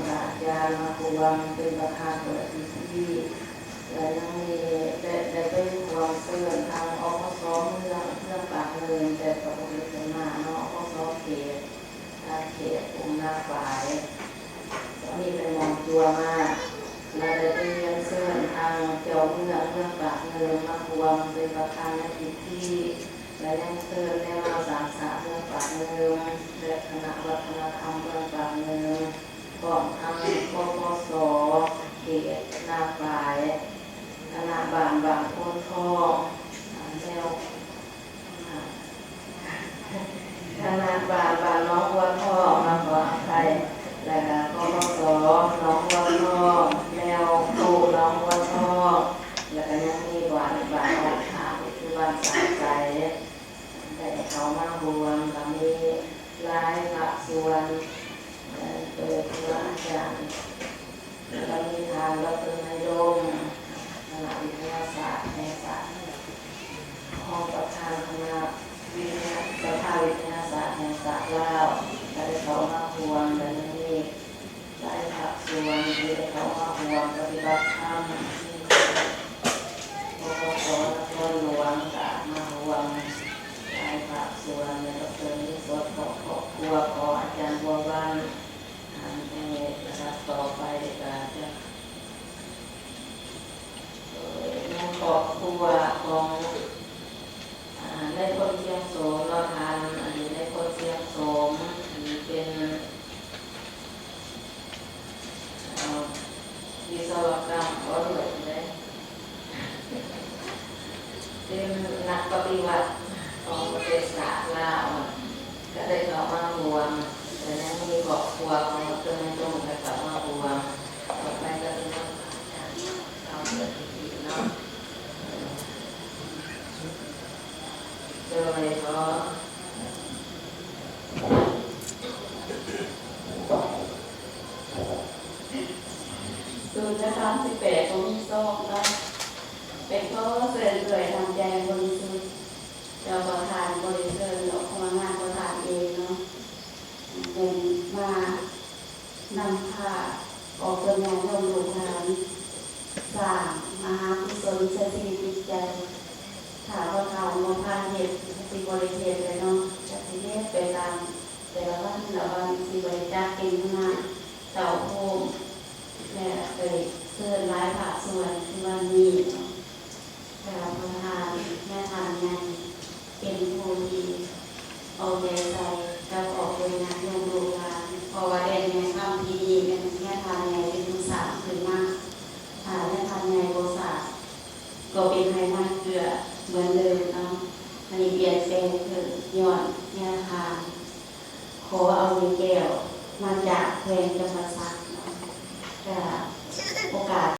ອາຈານມາຮ່ວມເປັນປະທານເປີດພິທີ ແລະ ຍັງມີ ໄດ້ ໄດ້ໄປຮ່ວມເຊີນທາງ ອພສ ເມືອງ ເມືອງປາກເງິນ ແຕ່ກໍບໍ່ໄດ້ເປັນມາເນາະ ອພສ ເຂດ ເຂດກຸ່ມນາຝາຍ ກໍມີແຕ່ມອງຕົວມາ ແລະ ໄດ້ໄປຮຽນເຊີນທາງເຈົ້າເມືອງ ເມືອງປາກເງິນ ມາຮ່ວມເປັນປະທານໃນພິທີ ແລະ ຍັງເຊີນແມ່ເຫຼົ່າສ້າງຊາດເມືອງປາກເງິນ ແລະ ຄະນະວັດທະນະທຳເມືອງປາກເງິນ ພ້ອມທັງ ປພສ ເຂດນາຝາຍ ຄະນະບ້ານບ້ານໂພນທອງ ແນວ ຄະນະບ້ານບ້ານໜອງບົວທອງ ນະ ຂໍອະໄພ ແລ້ວກະ ປພສ ໜອງບົວທອງ ແນວໂພນໜອງບົວທອງ ແລ້ວກະຍັງມີບ້ານ ບ້ານອ້ອມຂ້າງ ຄືບ້ານສາມໄຊ ໄດ້ເຂົ້າມາຮ່ວມ ກະມີຫຼາຍພາກສ່ວນ ເອີ ເອີ ຄູບາອາຈານ ແລ້ວກໍມີທ່ານ ດອກເຕີ ນາຍດົມ ຄະນະວິທະຍາສາດແຫ່ງຊາດ ຮອງປະທານຄະນະວິທະຍາ ສະພາວິທະຍາສາດແຫ່ງຊາດລາວ ກໍໄດ້ເຂົ້າມາຮ່ວມ ແລະ ຍັງມີຫຼາຍພາກສ່ວນທີ່ໄດ້ເຂົ້າມາຮ່ວມປະຕິບັດທຳ ມີປພສ ນະຄອນຫຼວງກໍມາຮ່ວມ ຫຼາຍພາກສ່ວນ ແລະ ດອກເຕີ ນິສົດ ຄອບຄົວຂອງອາຈານບົວວັນ ອັນນີ້ລະດັບຕໍ່ໄປກະຈະ ເອີ ໃນຄອບຄົວຂອງ ອາ ນາຍພົນ ຊຽງໂສມເນາະ ທ່ານ ອະດີດນາຍພົນ ຊຽງໂສມ ທີ່ເປັນ ເອີ ວິສະວະກຳ ບໍ່ ດ້ວຍເດ້ ເປັນນັກປະຕິວັດຂອງປະເທດຊາດລາວ ກໍໄດ້ເຂົ້າມາຮ່ວມ ແລະ ຍັງມີຄອບຄົວຂອງດອກເຕີ ນາຍຈົງ ກໍເຂົ້າມາຮ່ວມ ຕໍ່ໄປກໍຊິມາເຂົ້າເປີດພິທີເນາະ ໂດຍຂໍ ສູນກະສາມສິບແປດ ບໍ່ມີຊອງເນາະ ແຕ່ຂໍເຊີນດ້ວຍນ້ຳໃຈບໍລິສຸດ ເຈົ້າປະທານບໍ່ໄດ້ເຊີນດອກ ເພາະວ່າງານປະທານເອງເນາະ ເພິ່ນມານຳພາອອກຕົນຍາດໂຍມລູກຫຼານ ສ້າງມະຫາກຸສົນໃສ່ຊີວິດຈິດໃຈ ຖ້າປະທານບໍ່ພາເຮັດ ກໍຊິບໍ່ໄດ້ເຮັດແຫຼະເນາະ ກໍຊິເຮັດໄປຕາມ ແຕ່ລະວັນລະວັນ ຊິບໍ່ໄດ້ຈັດເປັນງານເຕົ້າໂຮມ ແລະ ໄປເຊີນຫຼາຍພາກສ່ວນຄືວັນນີ້ເນາະ ແລະ ປະທານ ແມ່ທ່ານໃຫຍ່ ເປັນຜູ້ທີ່ເອົາໃຈໃສ່ກັບອອກຕົນຍາດໂຍມລູກຫຼານ ເພາະວ່າແດນແມ່ນທຳທີ່ນີ້ແມ່ນແມ່ທ່ານໃຫຍ່ເປັນຜູ້ສ້າງຂຶ້ນມາ ຖ້າແມ່ທ່ານໃຫຍ່ບໍ່ສ້າງ ກໍເປັນໄຮ່ນາເກືອເໝືອນເດີມເນາະ ອັນນີ້ປ່ຽນແປງຂຶ້ນຍ້ອນແມ່ທ່ານ ຂໍເອົາແມ່ແກ້ວມາຈາກແຂວງຈຳປາສັກເນາະ ກະໂອກາດ